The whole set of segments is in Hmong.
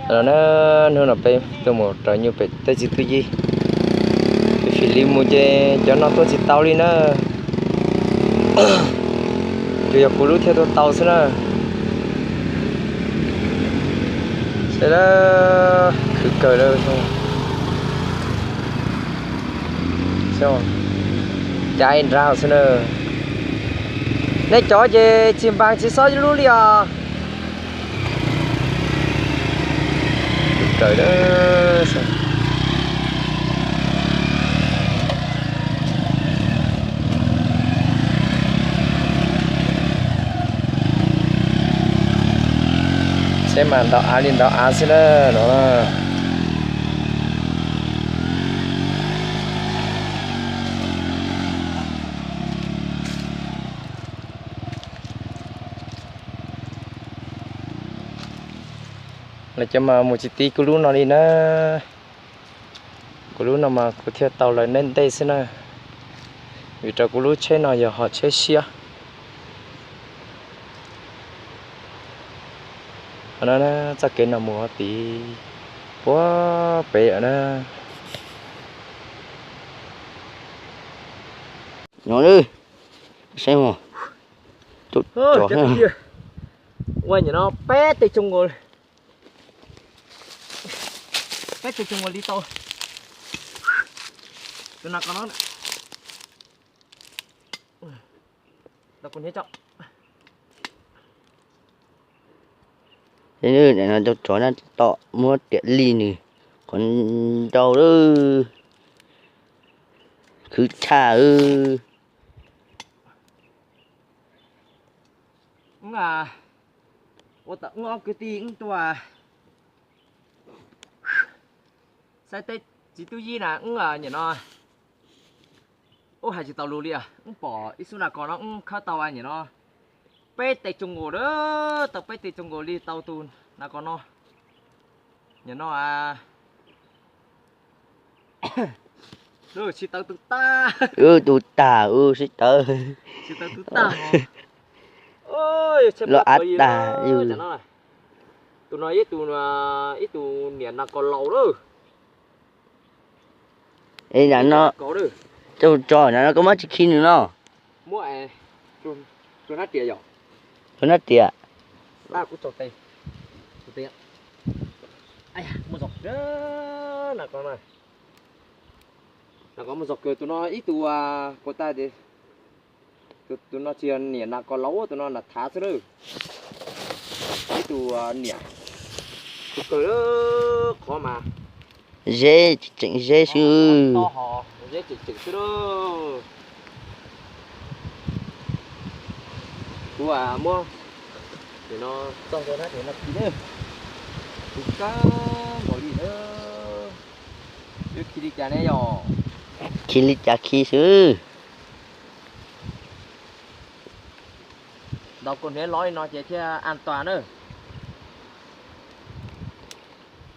Los na, hnub no peb tuaj mus raws nyuj pem tej txiv tub yij. Peb fim li mus ces cov no tuaj tsis tau li na. Tsuas yog kuv lub thiaj tuaj tau xwb na. Seb lawm, khwv kawg lawm. Caij nrag xwb na. Nej cov ces tsis npas tsis xob lub li os. Khwv kawg lawm. Seb mas ntau av li ntau av xwb na no. Lawv cov mas mus tsis ti kuv lub no li na. Kuv lub no mas kuv thiaj tau lawv ntej ntej xwb na, vim rau kuv lub tsheb no yog hom tsheb siab. Txoj kev no mus tid puag pem na. No, saib os. Ua nyuam no peb teg tsoo nkaus, peb teg tsoo nkaus li tau. Tus no ko no, no cov tsov na, tom muab riam lij nws qhov ncauj lawm. Khwv tshaj. Ua tam wb ob kwv tij wb tuaj saib teb txiv tub yij na, wb nyuam no wb hais tsis tau lus li. Wb pom ib xub nas kos no wb khawb tau nyuam no peb teg tsoo nkaus, tau peb teg tsoo nkaus li tau tus nas kos no. Nyuam no sib tawv tus tag, tus tag, sib tawv, sib tawv tus tag. Los av tag. Tus no yog ib tug niam nas kos laus lawm. Es no, tus tsov no koj muab tsis khi nws no. Muab, hnab riam, hnab riam. Nas kos muaj zog kawg tus no, ib tug puas tas, tus no tsis yog niam nas kos laus, tus no nas thav xwb lawm. Ib tug niam, tus kawg qhov mas zeb tseem zeb xwb. Zeb tseem tseem xwb lawm. Kuv muab no txog rau na, no khi na, kuv kab npaum li na. Yuav khi li cas ne yom? Khi li cas khi xwb. Ntaus kaus hniav lov li no ces thiaj an toàn na.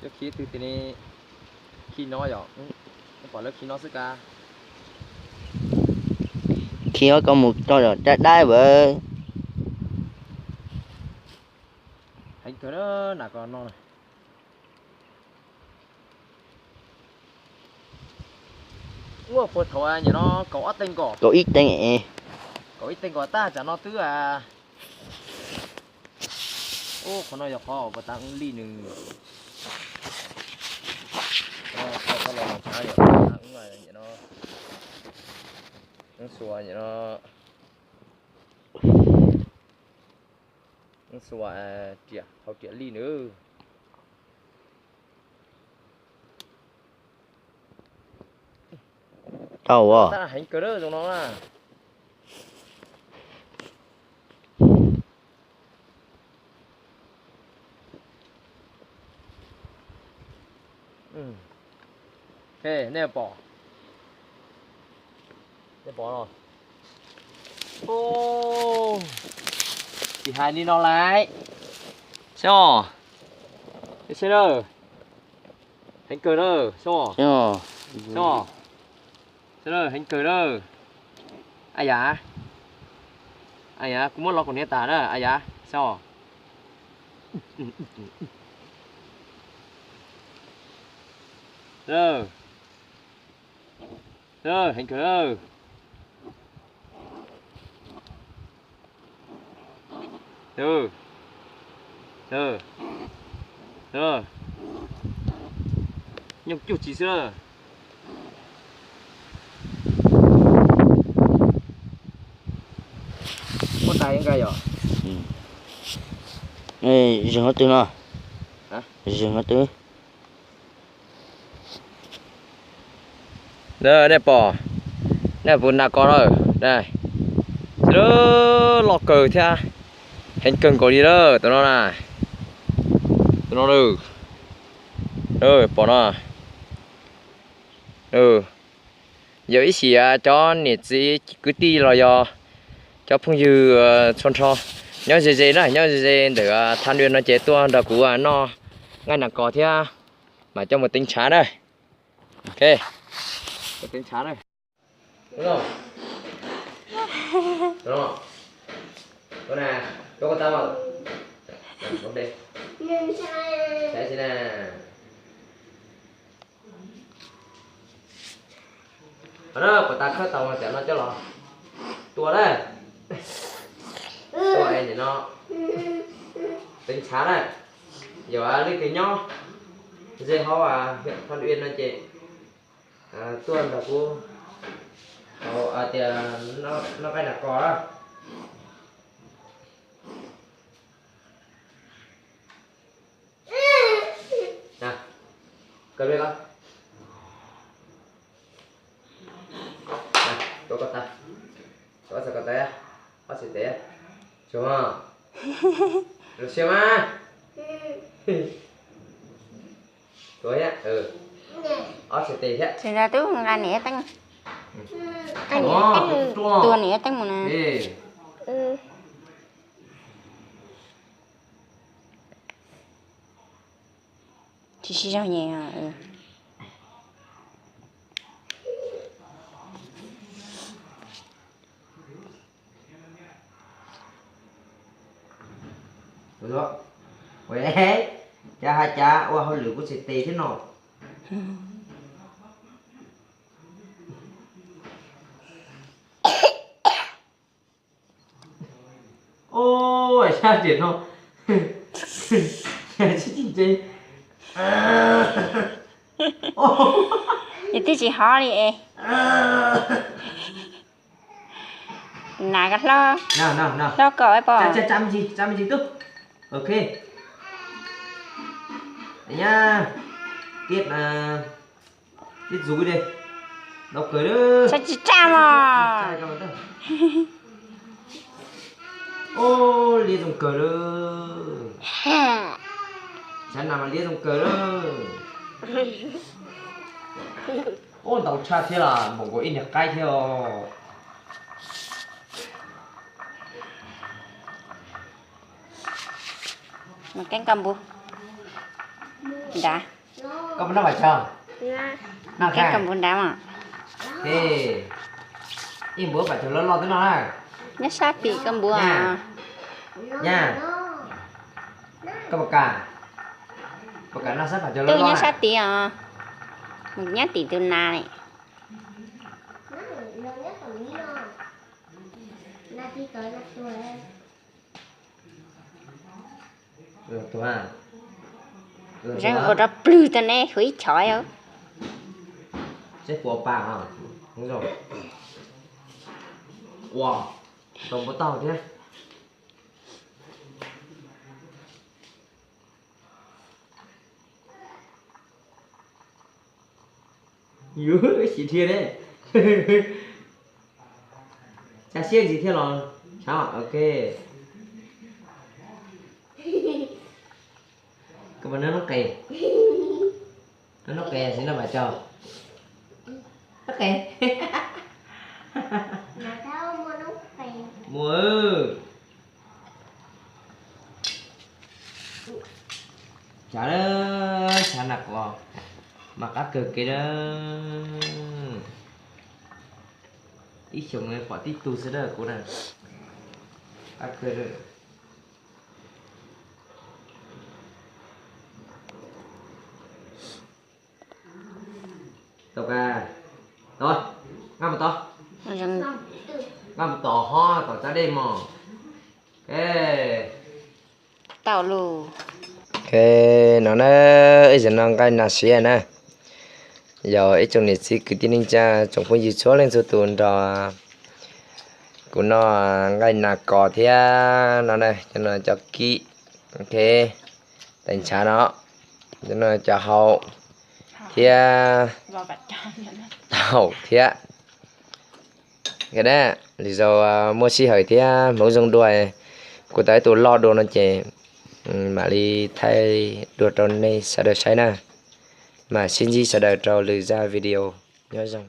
Yuav khi twg tim ne, khi no yom, pom lawv khi no xwb kav. Khi os, koj mus tso yom, dab dab vawv. Heev kawg na, nas kos no. Muaj puag thaum nyuam no kaum ob teg nkaus, kaum ib teg, kaum ib teg nkaus tag, tsam no twb, ub, qhov no yog qhov uas puas tas wb lij nws. Wb, no, wb xuas nyuam no, wb xuas riam, hau riam lij nws. Tau, heev kawg zoo no na. Nej pom, nej pom no, tsis hais li no lawm. Saib os, saib na, heev kawg na, saib os, saib os, saib na, heev kawg na. Aj yam, aj yam, kuv muab lov kaus hniav tas na, aj yam, saib os. Heev kawg. Nyob cuag tsis xwb na. Muab tas nqa yom. Zeeg qhov twg no? Zeeg qhov twg? Nej pom, nej puas nas kos na? Loj kawg thiab, heev kawg nkaus li lawm tus no na. Tus no, pom no. Yog ib sim cov niam txiv kwv tij los yog cov phooj ywg txhua nrho nyob ze ze na, nyob ze ze ntawm Tha Nduaj no ces tuaj nrog kuv noj nqaij nas kos thiab mam coj mus teev ntshav na. Ok, teev ntshav na. Puas tas khawb tau cov no coj los tua na. Tua es nim no teev ntshav na. Yog leej twg nyob ze hauv Tha Nduaj no ces tuaj nrog kuv tias noj nqaij nas kos na. Kawg li ko. Tua ko tas, tua ko tas, ob txhais tes, tsuag, los siab mas. Tua thiab, ob txhais tes thiab. Tsis nqa tub nqa niam teeb, tua niam teeb mus na. Tsis sib zog nyem. Cas hais cas ua hauj lwm kuv txhais tes thiab no. Sab tim no, tsis tsis ntsej. Yus twb tsis hov li es. Nas ko hlob, hlob ko pom. Tsa me ntsis, tsa me ntsis tub. Ok. Nyab, tiab, tiab txuv de. Ntau kawg lawm. Tsa tsis tsa mog. Ub, liab zoo kawg lawm. Sav nas mas liab zoo kawg lawm. Ub, ntau tshaj thiab los npaum nkaus ib niag qaib thiab os. Mus keeb koj npua nrad. Koj puas noj vas tsaug? Noj keeb koj npua nrad mas. Ej, ib npua vas tsaug loj loj twb noj na. Nyob sab tim koj npua. Nyab, koj puas kam, puas kam noj sab vas tsaug loj loj? Nyob sab tid os, mus nyob tim tus nas li. Zeeg ua rau plwg tau ne, huv ib chov. Seb puas pa, ua tau npua taub hau thiab. Yuav ib sim dhia ne. Tsa siab ntsis thiab los tshab. Ok. Koj puas noj noob qes? Noj noob qes tsis noj vas tsaug. Noob qes. Mus. Tsav, tsav nas kos mas qab kawg kiag na. Ib xyoos pom tib tug xwb na kuv na. Qab kawg. Tau, nqa mus tod, nqa mus tod ho tom tsab dej mog. Tau lus. Ok, no na, ib zaug no nqaij nas siav na. Yog ib tsoom niam txiv kwv tij neej tsa tsoom phooj ywg txhua leej txhua tus nrog kuv noj nqaij nas kos thiab no na, cov no cov kib, ok, tais ntshav no, cov no cov hau thiab taum thiab. Lwm zaus muaj sij hawm thiab hmoov zoo dua, kuv tau ib tug loj dua no ces mam li thaij dua rau nej sawv daws saib na. Mam sib ntsib sawv daws rau lwm zaj video. Nyob zoo.